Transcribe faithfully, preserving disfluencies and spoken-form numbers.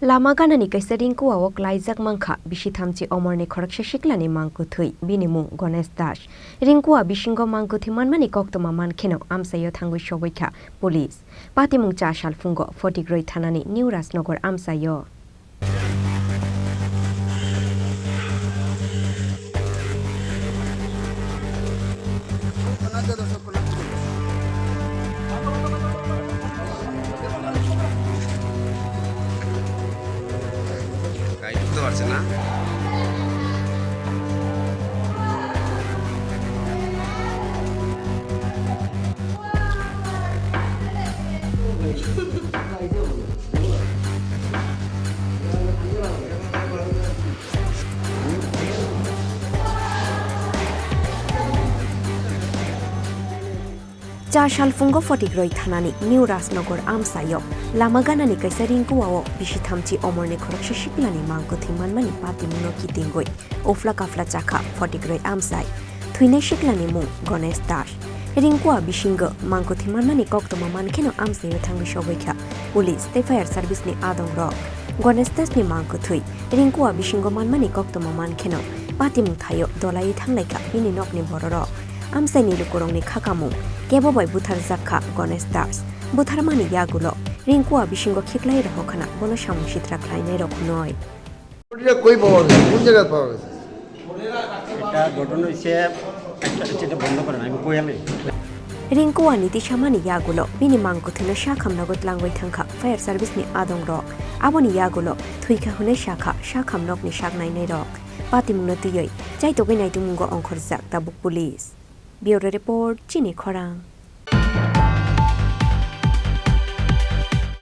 Lama ganani kaisa ringkua o klaijak mankha bisi thamchi omorni khoroksa siklani mang kwthwi, bini mung Ganesh Das. Ringkua bisingo mang kwthwi manmani koktwma mankheno amchaio thangwi soboikha police. Patimung cha salphungo Photogroi thanani New Rajnagar amchaio. Cha salphungo Photogroi thanani New Rajnagar amchaio lama ganani kaisa ringkua o bisi thamchi omorni khoroksa siklani mang kwthwi manmani patimungno kitingwi uphla kaphla chakha Photogroi amchai. Thwinai siklani mung Ganesh Das. Ringkua bisingo mang kwthwi manmani koktwma mankheno amchaio thangwi soboikha police tei fire service ni adongrok. Ganesh Das ni mang kwthwi ringkua bisingo manmani koktwma mankheno patimung thaio dolaiwi thanglaikha bini nokni bororok. Amchaini lukurokni khakamung kebo bai butharjakha Ganesh Das. Butharmani yagulo ringkua bisingo khiklai rohokhana bono samung sitra khlainairok hwnwi. এটা ঘটনা হয়েছে, একটা হচ্ছে এটা বন্ধ করেন, আমি কই আলাই। Ringkua ni tisamani yagulo bini mang kwthwino sakham nogo tlangwi thangkha fire service ni adongrok. Aboni yagulo thwikha hwnwi sakha sakham nokni sak nainairok. Patimungno twiwi chaitogwi naitukmungo ongkhorjak tabuk police. Bureau report, Chini Khorang.